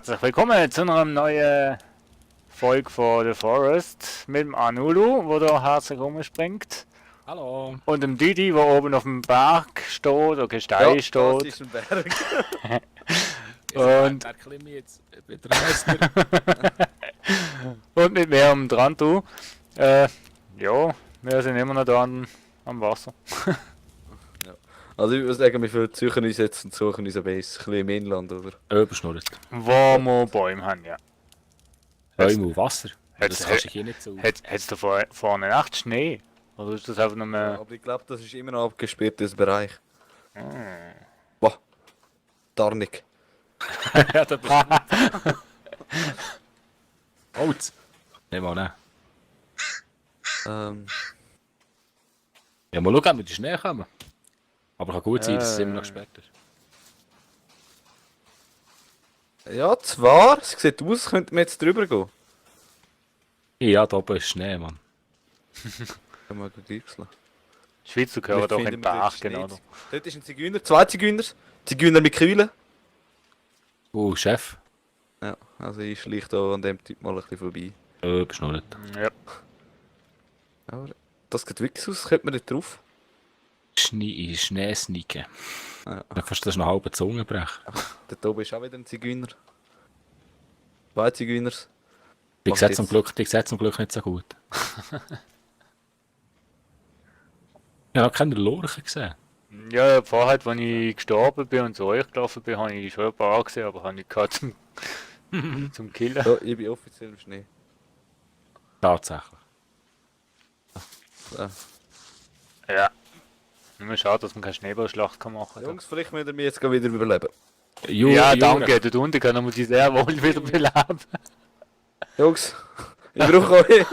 Herzlich willkommen zu einer neuen Folge von The Forest mit dem Anulu, der da herzlich rumspringt. Hallo. Und dem Didi, der oben auf dem Berg steht, oder Gestein Ja, steht. das ist ein Berg. Und- Der klimme jetzt mit der Meister. Und mit mir am dran, du. Ja, wir sind immer noch da am Wasser. Also ich würde sagen, wir versuchen uns jetzt und suchen uns eine Base. Ein bisschen im Inland, oder? Überschnurrt. Wo wir Bäume haben, ja. Bäume und Wasser. Hat's- Das kannst du hier nicht so. Hat es da vorne echt Schnee? Oder ist das einfach nur... Aber ich glaube, das ist immer noch abgesperrtes Bereich. Hm. Boah. Darnig. Ja, da bist du. Holz. Nehmen wir ne. Ja, mal schauen, ob wir die Schnee kommen. Aber kann gut sein, dass es immer noch gesperrt ist. Ja, zwar. Es sieht aus, als könnten wir jetzt drüber gehen. Ja, da oben ist Schnee, Mann. Können wir gut einzeln. Die Schweizer gehören doch in den Bergen, oder? Dort ist ein Zigeuner, zwei Zigeuner. Zigeuner mit Kühlen. Chef. Ja, also ich schleiche da an dem Typ mal ein bisschen vorbei. Überschnurrt. Ja. Aber das sieht wirklich aus, könnte man nicht drauf. Schnee sneaken. Ja. Dann kannst du das noch halbe Zunge brechen. Dort oben ist auch wieder ein Zigeuner. Zwei Zigeuners. Die Macht sieht zum jetzt- Glück nicht so gut. Ich habe keine Lorchen gesehen. Ja, vorher, als ich gestorben bin und zu euch gelaufen bin, habe ich schon ein paar gesehen, aber habe ich gehabt zum Killen. Ja, ich bin offiziell im Schnee. Tatsächlich. Ja. Ja. Nur schade, dass man keine Schneeballschlacht kann machen kann. Jungs, vielleicht müssen wir jetzt wieder überleben. Ja, danke. Dort unten können wir sie sehr wohl wieder beleben. Jungs, ich brauche euch.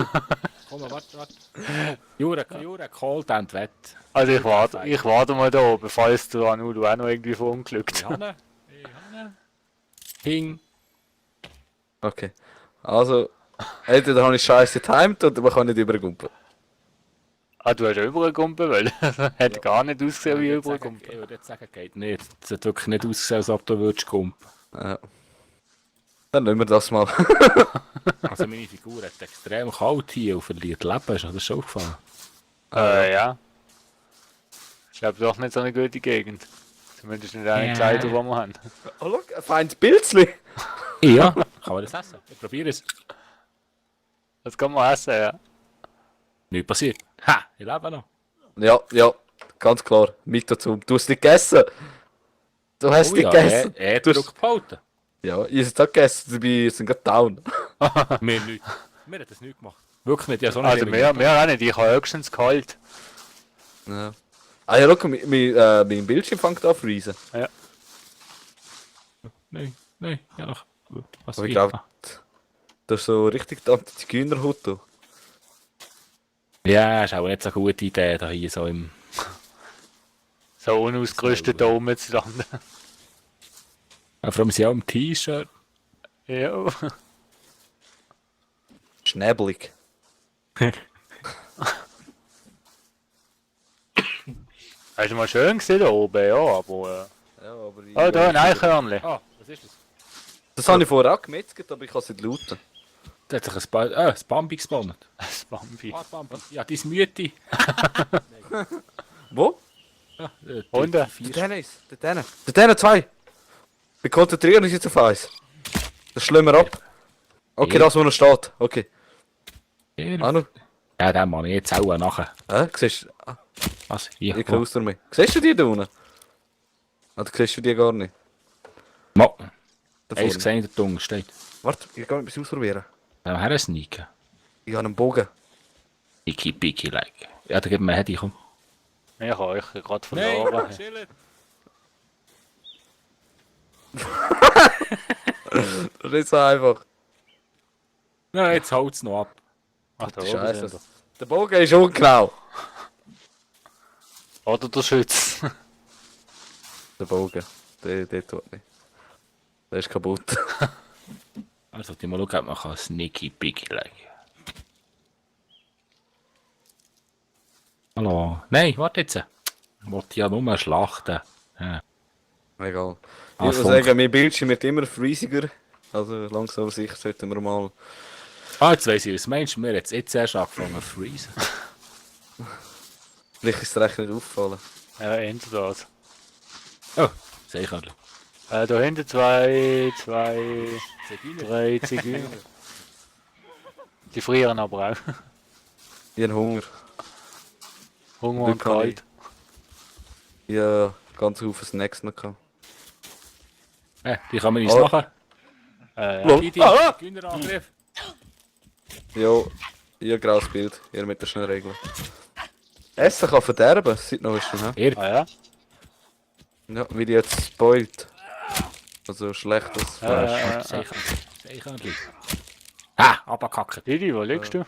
Komm, warte. Jura, Cold and Wett. Also ich warte mal da oben, falls du Anulu auch noch irgendwie verunglückt. Johanna. Hing. Okay. Also, entweder habe ich scheiße getimed oder man kann nicht übergumpen. Ah, du hast ja übergekumpelt, weil hat gar nicht ausgesehen wie Ich übergekumpelt. würde jetzt sagen, geht nicht. Es hat wirklich nicht ausgesehen, als ob du würdest kumpen. Ja. Dann nehmen wir das mal. Also meine Figur hat extrem kalt hier und verliert Leben. Ist dir das schon aufgefallen? Ja. Ich glaube doch nicht so eine gute Gegend. Zumindest nicht eine Kleider, die wir haben. Oh, schau, ein feines Pilzli. Ja. Kann man das essen? Ich probiere es. Das kann man essen, ja. Nichts passiert. Ha! Ich lebe noch. Ja, ganz klar. Mit dazu. Du hast es nicht gegessen. Du hast es nicht gegessen. Du hast- Druck behalten. Ja, ich habe es auch gegessen. Wir sind gerade down. Wir nicht. Wir haben das nicht gemacht. Wirklich nicht. Ja, so Also mehr auch nicht, ich habe höchstens kalt. Ja. Ah ja, schau, mein Bildschirm fängt an zu freezen. Nein. Ja, noch. Was Aber ich glaube, das ist so richtig die Anti-Zigeuner-Hut. da. Ja, ist auch nicht so eine gute Idee, da hier so im... So unausgerüstet da oben zu landen. Ja, vor allem sie auch im T-Shirt. Ja. Schnäbelig. Hast du mal schön gesehen da oben, ja, aber... Ja, aber ich, Oh, da ein Eichhörnchen. Ah, was ist das? Das habe ich vorher auch gemetzelt, aber ich kann es nicht lauten. Da hat sich ein Bambi gespawnt. Das Bambi. Bambi. Ja, dein Mütti. Wo? Ja, Hunde. vier. Der Däne, zwei. Wir konzentrieren uns jetzt auf eins. Das schlagen wir ab. Okay, Ja. das, wo noch steht. Okay. Vier. Anu. Ja, den mache ich jetzt auch nachher. Siehst du? Was? Ja. Ich kann aus mehr. Siehst du die da unten? Oder siehst du die gar nicht? Mo. Da Eins vorne. gesehen, der Dung steht. Warte, ich kann etwas ausprobieren. Her sneaken. Ich habe einen Bogen. Piki, like. Ja, dann gib mir ein Handy, komm. Ich habe euch gerade verloren. chillen. Das ist so einfach. Ja, jetzt haut es noch ab. Ach, da oben Scheiße. sind Der Bogen ist ungenau. wir. Oder der Schütz. Der Bogen. Der tut nicht. Der ist kaputt. Also, die mal schauen, ob man kann sneaky piki like. Hallo. Nein, warte jetzt. Ich wollte ja nur schlachten. Ja. Egal. Ich Ah, muss Funk. sagen, mein Bildschirm wird immer freeziger. Also langsam aber sicher sollten wir mal... Ah, jetzt weiss ich, was meinst du? Wir haben jetzt erst angefangen zu freezen. Vielleicht ist es dir echt nicht auffallen. Ja, ändert das. Oh, sehe ich nicht. Da hinten zwei, drei Zigeuner. Die frieren aber auch. Ich habe Hunger. Hunger und Glück habe kalt. Ich habe ganz viele Snacks noch gehabt. Die kann man uns Oh. nachher. Ja. Lol. Die Ah! Günderangriff. Jo, ich habe graues Bild. Ihr mit der schnellen Regel. Essen kann verderben, seit noch ist schon, hä? Ah ja? Ja, wie die jetzt spoilt. Also schlechtes Fleisch. Sehe ich nicht. Ah, abgekackt. Didi, wo liegst du? Ja,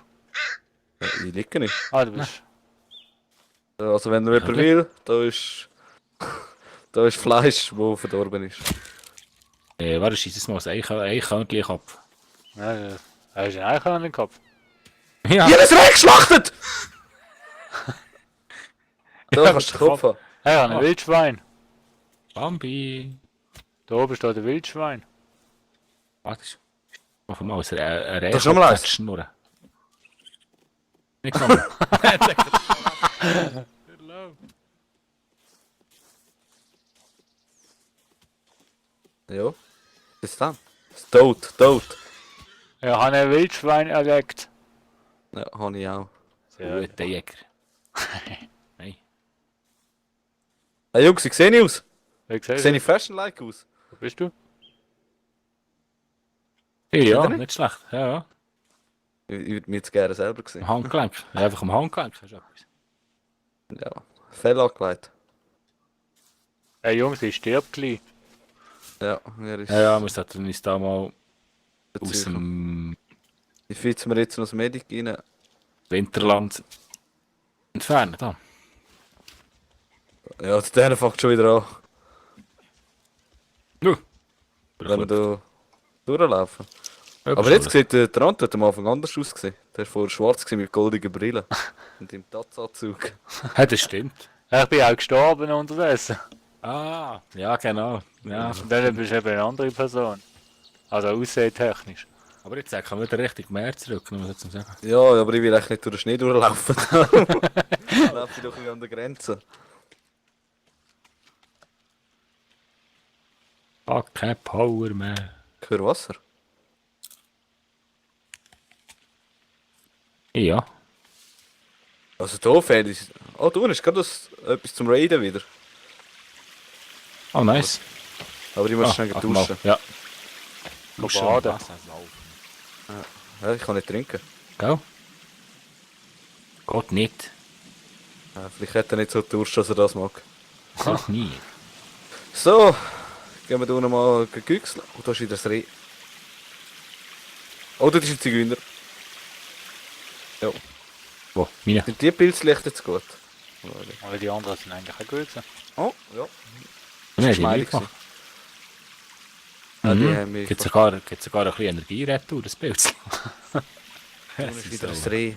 ich liege nicht. Ah, du bist... Also wenn du jemand will, da ist... Da ist Fleisch, wo verdorben ist. Warte, schieß es mal das Eichhörnchen ab. Ja, hast du einen Eichhörnchen gehabt? Ja, Ich habe es weggeschlachtet! Da kannst du den Kopf haben. Hey, ein Ah. Wildschwein. Bambi. Da oben steht ein Wildschwein. Warte, mach mal aus einer Das ist schon mal eins. Schnurren. Nicht genommen. Ja. Was ist das? Tot, tot. Ja, habe ein Wildschwein erlegt. Ja, habe ich auch. Sehr Guter Jäger. Nein. Hey Jungs, wie sehe ich aus? Wie gesagt, Sehe ich fashion-like aus? wo bist du? Ja, nicht? nicht schlecht. Ja, ja. Ich würde mich jetzt gerne selber sehen. Am Handgelenk. Ja, einfach am Handgelenk. Hast du etwas. Ja. Fell angelegt. Hey Jungs, ich stirb gleich. Ja, er ist... Ja, ja, wir sollten uns da mal aus Bezüglich. dem Ich fitze mir jetzt noch das Medic rein. Winterland entfernen. Da. Ja, der fängt schon wieder an. Wenn wir da durchlaufen. Aber jetzt sieht der Trant hat am Anfang anders ausgesehen. Der war vorher schwarz gewesen mit goldigen Brillen. Und im Tatzanzug. Ja, das stimmt. Ich bin auch gestorben unterdessen. Ah, ja, genau. Ja. Und dann bist du eben eine andere Person. Also aussehtechnisch. Aber jetzt kommen wir wieder richtig mehr zurück, muss ich jetzt sagen. Ja, aber ich will eigentlich nicht durch den Schnee durchlaufen. Laufe ich doch ein bisschen an der Grenze. Ah, kein Power mehr. Ich höre Wasser. Ja. Also da fehlt es. Oh, du hast gerade etwas zum Raiden wieder. Oh, nice. Aber ich muss schnell ach, duschen. mal. Ja. Duschen und baden. Wasser Ja, ich kann nicht trinken. Gell? Gott nicht. Ja, vielleicht hat er nicht so Durst, dass er das mag. Gott nie. So, gehen wir da mal gegüchseln. Oh, da ist wieder das Reh. Oh, das ist ein Zigeuner. Ja, Wo? Meine? sind die Pilzlichter jetzt gut? Aber die anderen sind eigentlich auch gut. So. Oh, ja. Nein, die Geschmeidig nicht gemacht. Ah, die Mhm. haben mich Gibt sogar ein bisschen Energierettung, das Bild. Da ist wieder das Reh.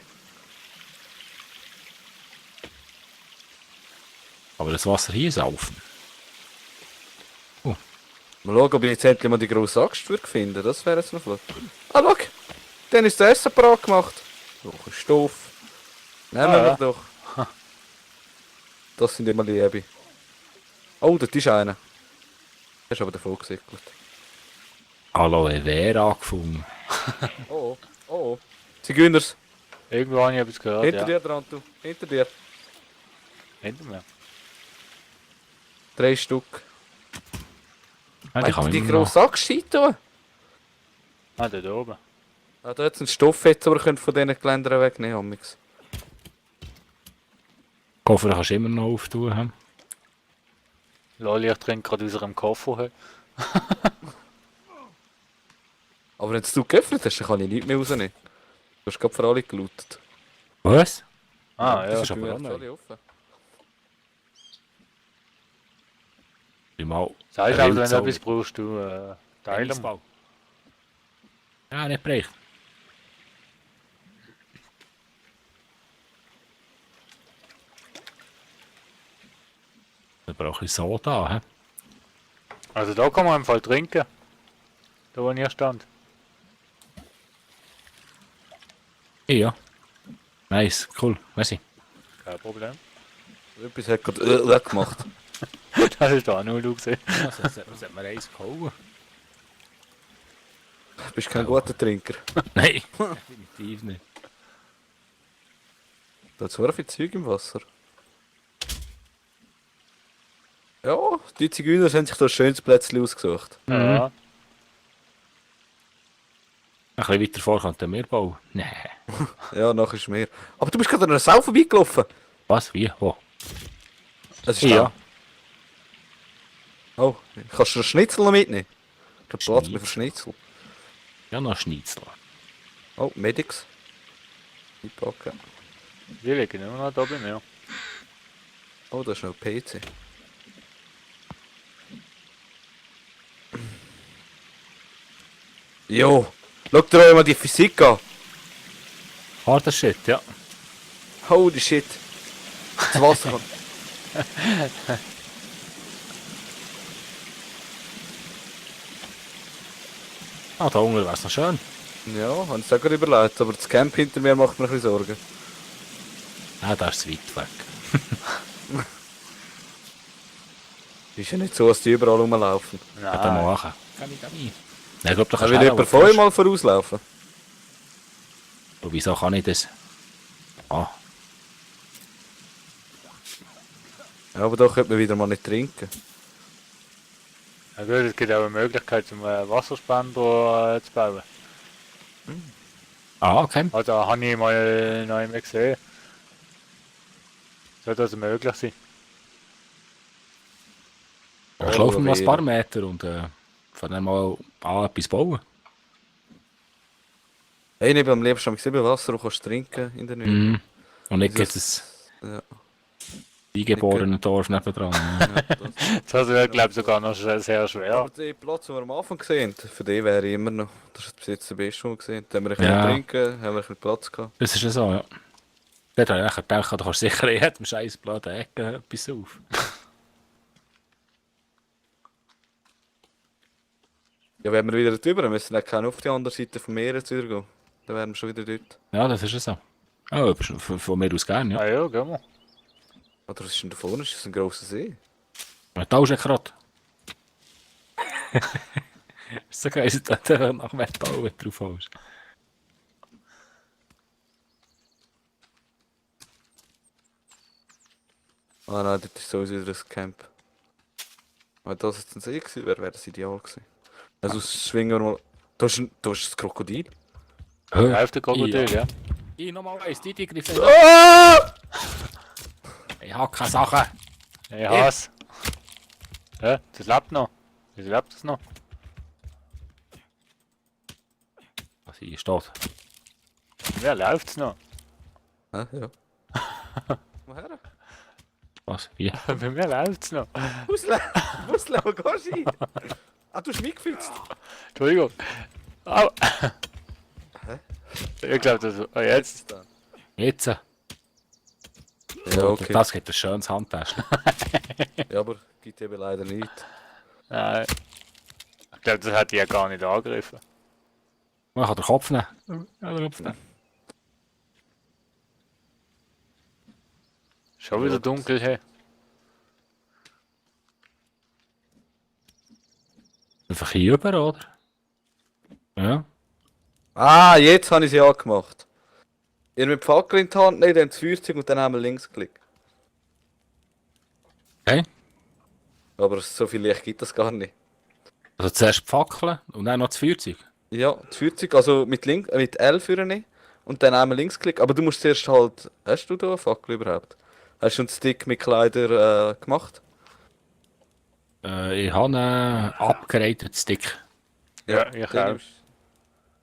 Aber das Wasser hier saufen. Mal schauen, ob ich jetzt endlich mal die grosse Axt würde finden. Das wäre jetzt noch flott. Ah, schau! Dann ist das Essen parat gemacht. Noch ein Stoff. Nehmen wir ja. doch. Das sind immer Liebe. Oh, das ist einer. Der ist aber davon gesickelt. Aloe Vera gefunden. Oh, oh, oh. Zigeuners. Irgendwo habe ich etwas gehört, Hinter ja. dir dran, du. Hinter dir. Hinter mir. 3 Stück. Ja, die kann man die immer noch- grosse Axt tun? Ah, da oben. Ah, da hat es einen Stoff jetzt, aber ihr könnt von diesen Geländern wegnehmen. Amix. Koffer kannst du immer noch auftun. Hm? Loli, ich trinke gerade aus einem Koffer. Hey. Aber wenn du geöffnet hast, dann kann ich nichts mehr rausnehmen. Du hast gerade für alle gelootet. Was? Ah, das ja. ist aber Wir auch haben neu. alle offen. Mal. Sagst Eine aber, wenn du Wildsau. etwas brauchst, du teilen. Tennisball. Ja, nicht brechen. Da brauche ich Soda, hä? Also da kann man im Fall trinken. Da wo ich stand. Ja. Nice, cool, merci. Kein Problem. Etwas hat gerade gemacht. Das ist da nur du gesehen. Was hat mir eins gehauen? Du bist kein guter Trinker. Nein, definitiv nicht. Da hat so viel Zeug im Wasser. Ja, die Zigeuner haben sich da ein schönes Plätzchen ausgesucht. Ja. Ein bisschen weiter vor könnten wir bauen. Nee. Ja, nachher ist mehr. Aber du bist gerade an einer Sau vorbeigelaufen. Was? Wie? Wo? Es ist Ja. da. Oh, kannst du einen Schnitzel noch mitnehmen? Ich habe Platz mehr für Schnitzel. Schnitzel. Ja, noch Schnitzel. Oh, Medics. Einpacken. Die liegen immer noch da bei mir. Oh, da ist noch ein PC. Jo, schau dir auch mal die Physik an. Harter Shit, ja. Holy shit. Das Wasser kommt. Ah, da unten wäre es noch schön. Ja, habe ich es auch gerade überlegt, aber das Camp hinter mir macht mir ein bisschen Sorgen. Ah, da ist es weit weg. Ist ja nicht so, dass die überall rumlaufen. Ja, dann Nein. machen. Kann ich da nie. Ja, ich glaube, da Kann kannst will du jemand von euch mal vorauslaufen? Wieso kann ich das? Ah, Ja, aber da könnte man wieder mal nicht trinken. Ja, gut, es gibt auch eine Möglichkeit, zum Wasserspender zu bauen. okay. Also habe ich mal noch einmal gesehen. Sollte das möglich sein? Ich laufe mal ein paar Meter und von dann mal an etwas bauen. Hey, ich bin am liebsten am gesehen Wasser, du kannst trinken in der Nähe. Mhm. Und nicht Das- jetzt das Ja. eingeborene Dorf nebendran. Ja. Das wäre, glaube ich, sogar noch sehr schwer. Aber der Platz, den wir am Anfang gesehen haben, für den wäre ich immer noch. Das ist bis jetzt der beste, den wir gesehen haben. Da haben wir ein bisschen Ja. trinken, haben wir ein bisschen Platz gehabt. Das ist ja so, ja. Dort habe ich nachher gedacht, du kannst sicher in jedem scheiß Blatt Ecke etwas auf. Ja, wenn wir wieder drüber müssen, dann kann auf die andere Seite vom Meer jetzt wieder gehen. Dann wären wir schon wieder dort. Ja, das ist ja so. Oh, von mir aus gerne, ja. Ah ja, gehen wir. Oder was ist denn da vorne? Ist das ein grosser See? Metall ist gerade. Ist so geil, dass du nach Metall drauf holst. Ah nein, dort ist sowieso wieder ein Camp. Wenn das jetzt ein See gewesen wäre, wäre das ideal gewesen. Also schwingen wir mal. Da ist ein Krokodil. Läuft der Krokodil, ja. Ich nochmal eins, die Tigrife. Ah! Ich hab keine Sachen. Ich hasse. Ja, das lebt noch. Wieso lebt das noch? Was hier steht. Ja, läuft's noch. Ah, ja. Woher? Was? Wie? Bei mir läuft's noch. Auslaufen, gehst du rein? Ah, du hast mich gefilzt. Entschuldigung. Au. Ich glaube, das. Oh, jetzt. Jetzt? Ja, okay. Das gibt ein schönes Handtäschchen. Ja, aber gibt eben leider nicht. Nein. Ich glaube, das hat die ja gar nicht angegriffen. Man kann den Kopf nehmen. Ja, den Kopf nehmen. Schon wieder dunkel hier. Einfach hier rüber, oder? Ja. Ah, jetzt habe ich sie angemacht. Ihr mit Fackel in die Hand nehmen, dann das Feuerzeug und dann haben wir links geklickt. Okay. Aber so viel Licht gibt das gar nicht. Also zuerst die Fackeln und dann noch das Feuerzeug. Ja, das Feuerzeug, also mit L führen und dann einmal links klicken. Aber du musst zuerst halt. Hast du da eine Fackel überhaupt? Hast du einen Stick mit Kleider gemacht? Ich habe einen abgereiteten Stick. Ja, ich dann auch.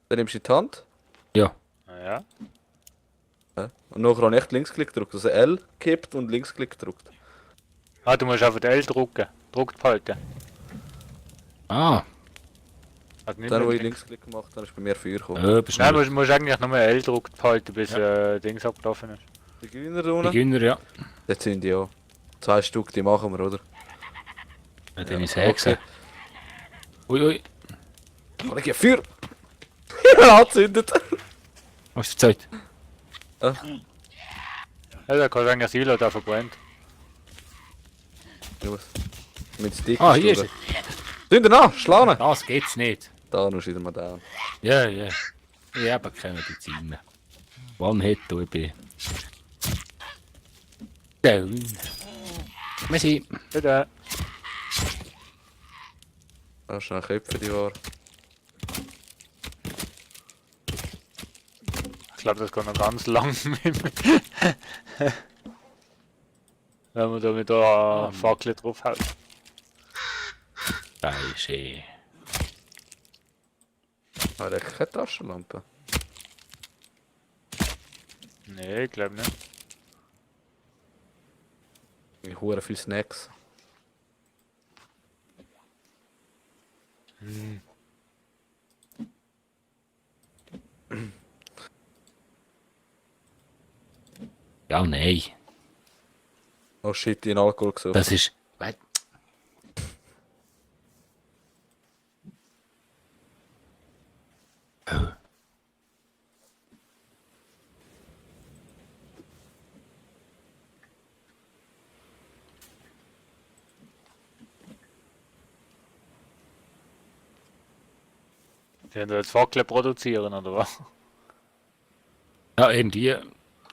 Dann nimmst du in die Hand. Ja. Ja. Ja. Und nachher habe ich echt Linksklick gedrückt. Also L gekippt und Linksklick gedrückt. Ah, du musst einfach den L drücken. Druckt behalten. Ah, Hat nicht Dann, wo mehr ich Dings. Linksklick gemacht habe, ist bei mir Feuer gekommen. bist Nein, du musst eigentlich nur L gedruckt behalten, bis Dings abgelaufen ist. Die Güner da unten? Beginner, ja. Jetzt sind die ja. 2 Stück, die machen wir, oder? Dann ist es gesehen. Ui, ui. Kollege, Feuer! Ja, angezündet! Was ist der Zeit? Ja, da kannst du eigentlich Silo, der verbrennt. Los. Mit Stick. Ah, hier ist er. Zünder nach, schlagen! Das geht's nicht. Da, noch wieder mal down. Ja, ja. Ich habe keine Medizin. One-Hit, du, ich bin... Down. Messi. Bitte. Da ist noch ein Köpfe, die war. Ich glaube, das geht noch ganz lang. Wenn man da mit der Fackel drauf hält. Scheiße. Hat er keine Taschenlampe? Nee, ich glaube nicht. Ich hure viel Snacks. Ja, nein. Oh shit, die in Alkohol gesucht. Das ist... Die haben da jetzt Fackeln produzieren, oder was? Ja, irgendwie...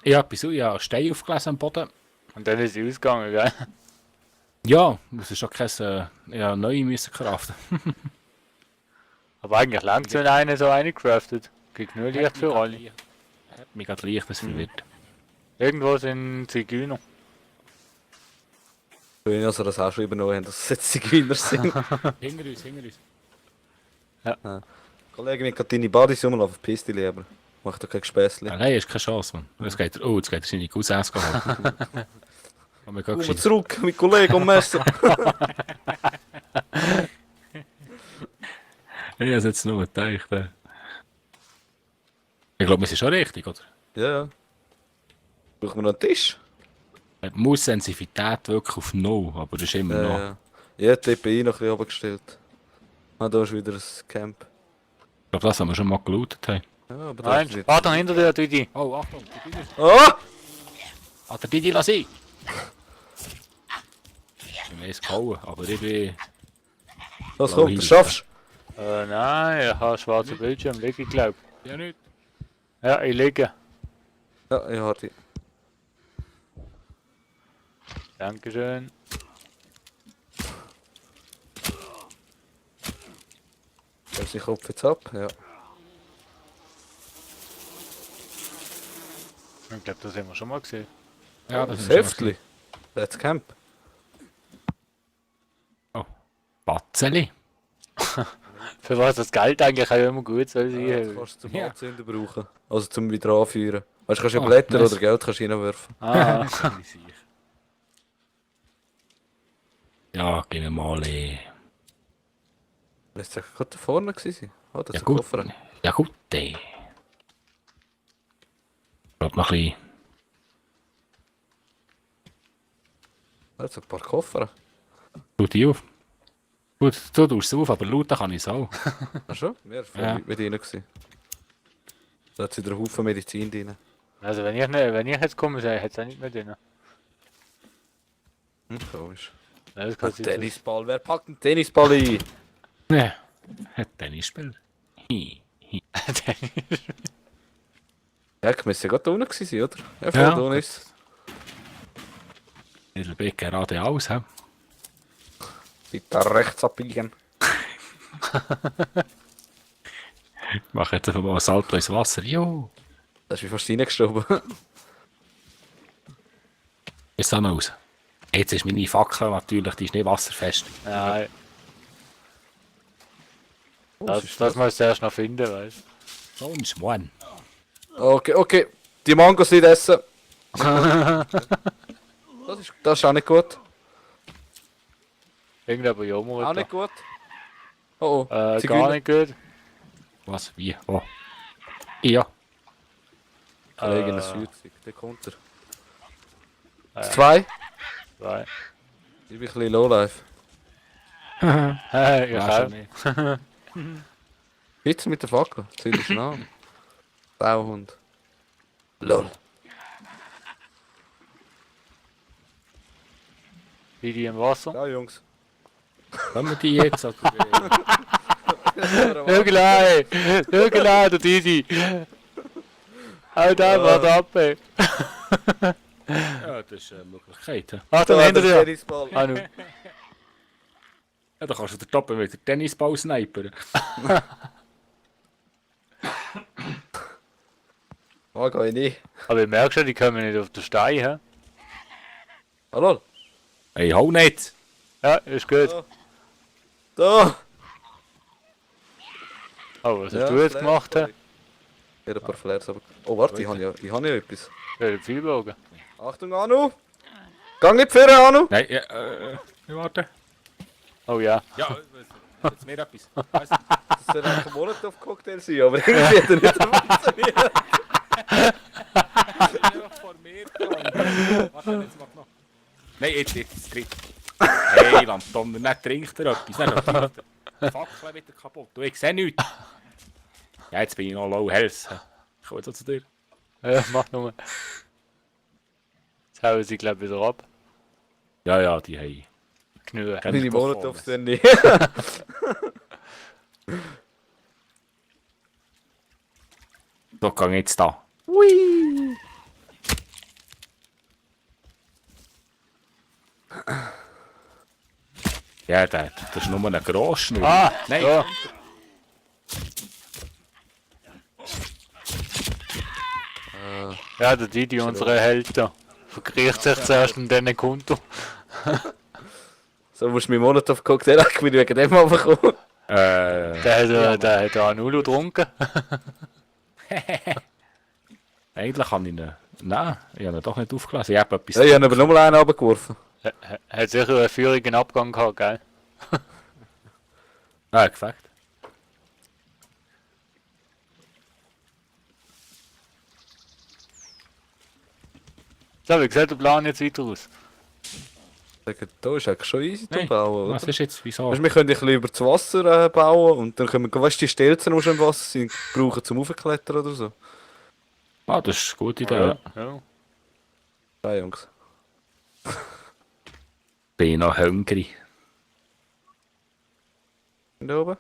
Ich habe einen Stein aufgelesen am Boden. Und dann ist sie ausgegangen, gell? Ja, das ist auch kein... ja, neu müssen craften. Aber eigentlich langt wenn einer so eingecraftet. Gibt nur Licht für alle. Hat mich gerade leicht das verwirrt. Irgendwo sind Zigeuner. Schön, dass wir das auch schon übernommen haben, dass es jetzt Zigeuner sind. Hinter uns, hinter uns. Kollege, wenn gerade deine Buddies rumlaufen, verpiss dich lieber. Mach doch kein Gespässli. Nein, ist keine Chance, Mann. Jetzt geht er seine Cousins geholt. Haben wir gerade Komm geschickt. zurück, mein Kollege und Messer. Ich habe jetzt nur gedacht. Ich glaube, wir sind schon richtig, oder? Ja, ja. Brauchen wir noch einen Tisch? Die Maussensitivität wirklich auf No, aber das ist immer noch. Ja. Ich habe die DPI noch ein bisschen runtergestellt. Ah, da ist wieder ein Camp. Ich glaube, das haben wir schon mal gelootet. Hey. Ja, aber da Nein, ist nicht. warte hinter dir, Didi. Oh, Achtung, der Didi. Ah! Ah, der Didi, lass ich! Ich weiß gehauen, aber ich bin... Was kommt, du schaffst. Nein, ich habe einen schwarzen Bildschirm, liege ich glaube. Ja, nicht. Ja, ich liege. Ja, ich habe die. Dankeschön. Hältst den Kopf jetzt ab? Ja. Ich glaube, das haben wir schon mal gesehen. Ja, Das das ist ist Heftli. Let's Camp. Oh. Batzeli. Für was das Geld eigentlich auch immer gut soll sein. Ja, das kannst du zum Ja. Anzünden brauchen. Also zum wieder anführen. Weißt du, kannst du Ah, Blätter nice. oder Geld kannst du reinwerfen. Ah, Ja, gehen wir mal. Lässt sich gerade da vorne gewesen. Ah, das Ja ist ein gut. Koffer. Ja gut, Ich glaube noch ein bisschen. Da sind ein paar Koffer. Tu die auf. Gut, du tust es auf, aber looten kann ich es auch. Ach schon? Wir waren Ja. mit ihnen. Gewesen. Da hat sie wieder einen Haufen Medizin drin. also wenn ich jetzt komme, hätte ich es auch nicht mehr drin. Komisch. Nein, das kann Ein sein. Tennisball, wer packt einen Tennisball ein? Ja. Tennisspieler. Ja, ich müsste gerade da unten gewesen sein, oder? Ja, voll Ja. da unten ist es. Ich bin geradeaus, hä? Bitte rechts abbiegen. Ich mache jetzt einfach mal ein Salto ins Wasser. Jo! Das ist wie fast reingestorben. Ist dann raus. Jetzt ist meine Fackel natürlich, die ist nicht wasserfest. Nein, Was das, ist das musst du erst noch finden, weißt du. So ein Schwan. Okay, okay. Die Mangos nicht essen. Das ist auch nicht gut. Irgendjemand jammert. Auch nicht gut. Oh, oh. Gar Zigeuner. nicht gut. Was? Wie? Oh. Ja. Kollege, ein 40. Der kommt er. Ja. 2. Zwei. Ich bin ein bisschen Lowlife. Ich Ja, auch. schon nicht. Spitze mit der Fackel. Zünd ist an. Bauhund. Lol. Wie die im Wasser. Ja, Jungs. Können wir die jetzt? Oder? Schau gleich! Schau gleich, der Didi! Halt einfach ab, ey! Ja, das ist eine Möglichkeit. Ja, Achtung, hinter dir! Tennisball. Ah, nu. da kannst du den Toppen mit der Tennisball snipern. Ah, geh ich nicht. Aber ich merke schon, die kommen nicht auf den Stein, hä? Hallo? Hey, hau nicht! Ja, ist gut. Ja. Da! Oh, was hast du jetzt gemacht, hä? Ich habe ein paar Flares, aber... Oh, warte, ich habe ja etwas. Ja, den Pfeilbogen. Achtung, Anu! Gang nicht führen, Anu! Nein, warte. Oh ja. Ja, jetzt mehr etwas. Weißt Das soll eigentlich ein Molotov-Cocktail sein, aber irgendwie hat er nicht funktioniert. du vor mir dran? Warte, jetzt mach noch. Nein, jetzt trinkt. Hey, Lanton, nicht trinkt er etwas. Nicht etwas. Die Fackel wieder kaputt. Du, ich sehe nichts. Ja, jetzt bin ich noch low health. Ich komme jetzt zu dir. Ja, mach nur. Jetzt hauen sie, glaube ich, wieder ab. Ja, die haben. Genüge. Meine Molotovs sind nicht. So, gang jetzt da. Hui! Ja, das ist nur ein Grossschnur. Ah! Nein. Ja. Ja, der Didi, unsere Held da. Verkriecht sich zuerst in diesen Konto. So musst du meinen Molotov-Cocktail auch wegen dem bekommen. Der hat einen Ulo getrunken. Eigentlich kann ich ihn. Nein, ich habe ihn doch nicht aufgelassen. Ich habe etwas. Ja, ich habe aber nur mal einen runtergeworfen. Hat sicher einen feurigen Abgang gehabt, gell? Gefällt. So, wie sieht der Plan jetzt weiter aus? Da ist eigentlich schon easy zum Nein, Bauen, was oder? ist jetzt? Wieso? Weißt, wir können ein bisschen über das Wasser bauen und dann können wir, weißt du, die Stelzen, die schon im Wasser sind, brauchen zum Aufklettern oder so. Ah, das ist eine gute Idee. Ja. Ja. Ja, Jungs. Bin ich noch hungry. Da oben?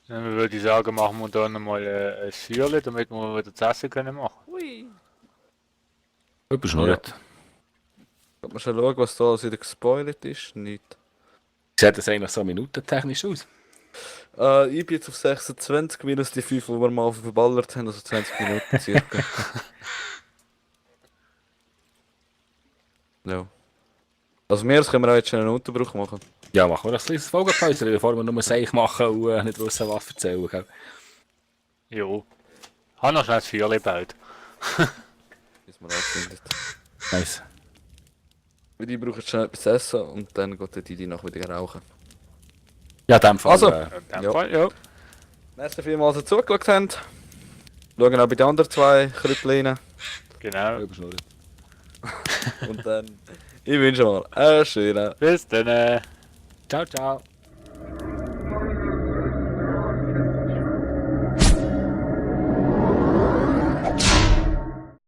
Dann würde ich sagen, machen wir da nochmal ein Feuerchen, damit wir wieder das Essen können machen. Hui. Überschnurrt. Kann man schon schauen, was da alles wieder gespoilt ist? Nicht. Wie sieht das eigentlich so minutentechnisch aus? Ich bin jetzt auf 26 minus die 5, die wir mal verballert haben, also 20 Minuten circa. Ja. Also mehr können wir auch jetzt schon einen Unterbruch machen. Ja, machen wir ein kleines Folgenpause, bevor wir nur Seich machen und nicht wissen, was erzählen. Gell? Jo. Habe noch schnell das Feuerchen gebaut. Bis man anzündet. Nice. Weil die brauchen schnell etwas zu essen und dann geht die nachher wieder rauchen. Ja, in dem Fall. Also. In dem Ja. Fall, ja. Merci vielmals, dass ihr zugeschaut habt. Schauen auch bei den anderen zwei Krüppeln. Genau. Überschnurrt. Und dann, ich wünsche mal einen schönen Bis dann. Ciao, ciao.